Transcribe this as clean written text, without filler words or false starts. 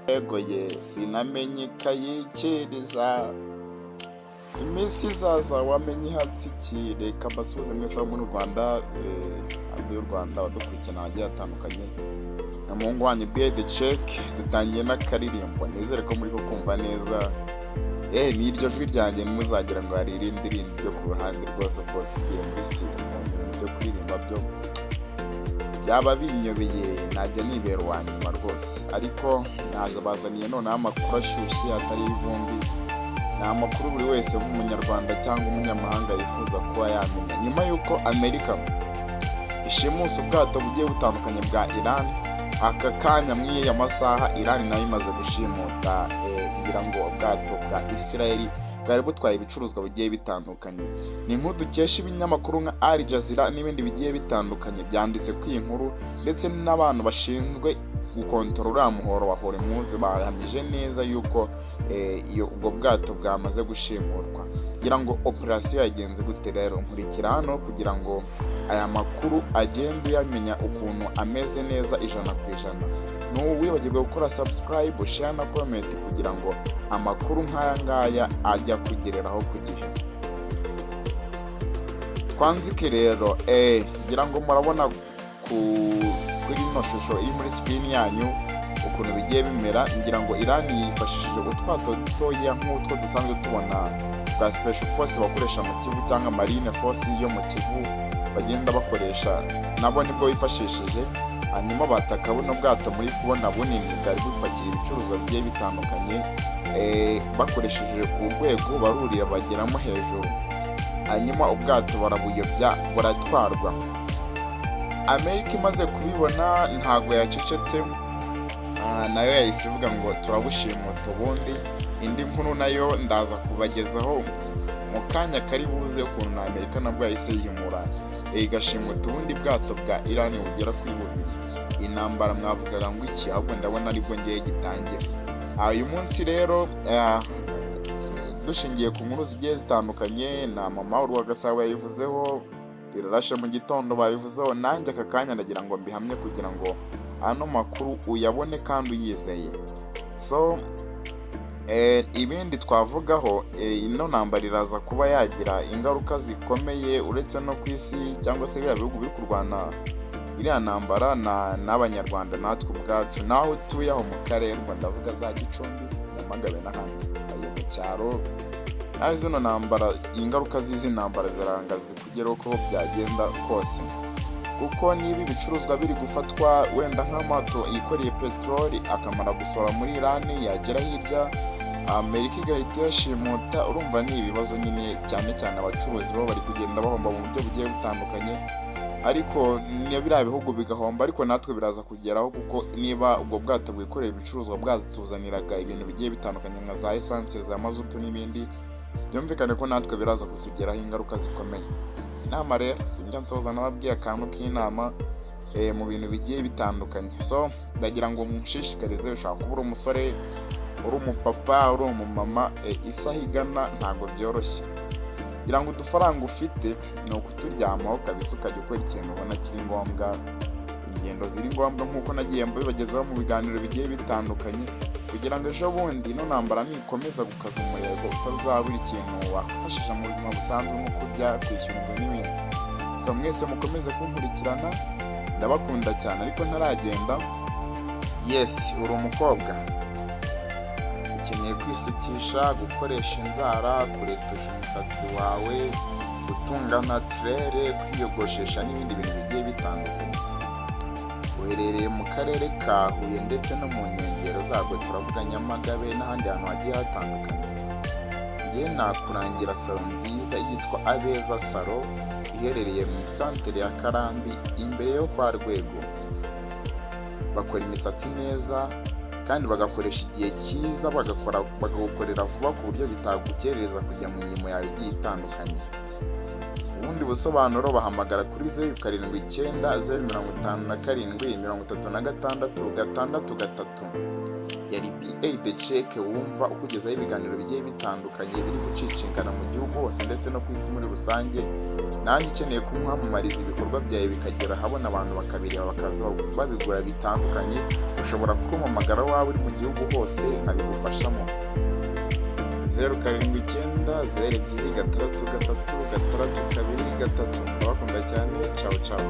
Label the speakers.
Speaker 1: Ego ye, sinamenye ikayikiriza iminsi izaza wamenye ihatse iki. Reka mbasuhuze mwese abo muri Rwanda, hanze y'u Rwanda, abadukurikirana hagiye hatandukanye. Na muhungu wanyu BA The Check. Dutangiye n'akaririmbo, nizere ko muri ko kumva neza. Ni iryo jwi ryanjye, ntimuzagira ngo hari irindi rindi ryo ku ruhande rwose, ko tugiye muri studio mu bintu byo kuririmba byo byaba binyobeye, najya nibera uwa nyuma rwose. Ariko naza bazaniye noneho amakuru ashyushye atari ivumbi. Ni amakuru buri wese nk'Umunyarwanda cyangwa umunyamahanga yifuza kuba yamenya, nyuma y'uko Amerika ishimuse ubwato bugiye butandukanye bwa Iran. Aka kanya mw'iyi masaha Iran nayo imaze gushimuta, ngira ngo ubwato bwa Israel bwari butwaye ibicuruzwa bigiye bitandukanye. Ni inkuru dukesha ibinyamakuru nka Al Jazeera n'ibindi bigiye bitandukanye byanditse ku iyi nkuru, ndetse n'abantu bashinzwe gukontorora uriya muhoro wa Hormuz bahamije neza yuko iyo ubwo bwato bwamaze gushimurwa. Ngira ngo operasiyo yagenze gute rero? Nkurikira hano kugira ngo aya makuru agende uyamenya ukuntu ameze neza 100%. Ntiwibagirwe gukora subscribe, share na comment kugira ngo amakuru nk'aya ngaya ajya kugereraho ku gihe. Twanzike rero. Ngira ngo murabona kuri ino shusho iri muri screen yanyu ukuntu bigiye bimera. Ngira ngo Iran yifashishije utwato dutoya nk'utwo dusanzwe tubona bwa special force bakoresha mu Kivu, cyangwa marine force yo mu Kivu bagenda bakoresha, nabo nibwo bifashishije. Hanyuma bataka buno bwato muri kubona bunini bwari bupakiye ibicuruzwa bigiye bitandukanye, bakoresheje urwego barurira bageramo hejuru, hanyuma ubwato barabuyobya buratwarwa. Amerika imaze kubibona ntabwo yacecetse. Nayo yahise ivuga ngo turabushimuta ubundi. Indi nkuru nayo ndaza kubagezaho mu kanya kari buze, ukuntu na Amerika nabwo yahise yihimura, igashimuta ubundi bwato bwa Iran bugera kuri bubiri. Intambara mwavugaga ngo iki? Ahubwo ndabona aribwo ngiye gitangira. Uyu munsi rero, dushingiye ku nkuru zigiye zitandukanye, na Mama Urwagasabo yabivuzeho, Rirarashe mu gitondo babivuzeho, nanjye aka kanya ndagira ngo mbihamye kugira ngo ano makuru uyabone kandi uyizeye. So ibindi twavugaho, ino ntambara iraza kuba yagira ingaruka zikomeye, uretse no ku isi cyangwa se biriya bihugu biri kurwana iriya ntambara, n'Abanyarwanda natwe ubwacu, naho utuye aho mu karere. Ubwo ndavuga za Gicumbi, Nyamagabe n'ahandi ayo mu cyaro. Naho zino ntambara, ingaruka z'izi ntambara ziranga zikugeraho uko byagenda kose, kuko niba ibicuruzwa biri gufatwa, wenda nk'amato yikoreye peteroli akamara gusohora muri Irani, yagera hirya Amerika igahita iyashimuta, urumva ni ibibazo nyine. Cyane cyane abacuruzi bo bari kugenda bahomba mu buryo bugiye butandukanye, ariko niyo biriya bihugu bigahomba, ariko natwe biraza kugeraho, kuko niba ubwo bwato bwikoreye ibicuruzwa bwatuzaniraga ibintu bigiye bitandukanye nka za esanse, za mazutu n'ibindi, byumvikane ko natwe biraza kutugeraho ingaruka zikomeye. Inama rero, sinjya nsoza nababwiye akantu k'inama mu bintu bigiye bitandukanye. So ndagira ngo mushishikarize, ushobora kuba uri umusore, uri umupapa, uri umumama, isaha igana ntabwo byoroshye. Kugira ngo udufaranga ufite ni ukuturyamaho kabisa, ukajya ukora ikintu ubona kiri ngombwa, ingendo ziri ngombwa, nk'uko nagiye mbibagezaho mu biganiro bigiye bitandukanye, kugira ngo ejo bundi ino ntambara nikomeza gukaza umurego utazabura ikintu wakwifashisha mu buzima busanzwe, nko kurya, kwishyura inzu n'ibindi. So mwese mukomeze kunkurikirana, ndabakunda cyane. Ariko ntaragenda, yes, uri umukobwa ukeneye kwisukisha, gukoresha inzara, kuretusha umusatsi wawe, gutunga naturelle, kwiyogoshesha n'ibindi bintu bigiye bitandukanye, uherereye mu karere ka Huye ndetse no mu nkengero zarwo, turavuga Nyamagabe n'ahandi hantu hagiye hatandukanye, njye nakurangira salon nziza yitwa Abeza Salon, iherereye mu isantere ya Karambi imbere yo kwa Rwego. Bakora imisatsi neza kandi bagakoresha igihe cyiza, bagakora bakagukorera vuba ku buryo bitagukerereza kujya mu mirimo yawe igiye itandukanye. Ubundi busobanuro bahamagara kuri 0790 57 36 63. Yari BA The Check wumva ukugezaho ibiganiro bigiye bitandukanye biri gucicikana mu gihugu hose ndetse no ku isi muri rusange. Nanjye ukeneye kumwamamariza ibikorwa byawe bikagera ahabona, abantu bakabireba, bakaza babigura bitandukanye, ushobora kumpamagara waba uri mu gihugu hose nkabigufashamo. 0790263323. Ndabakunda cyane. Ciao ciao.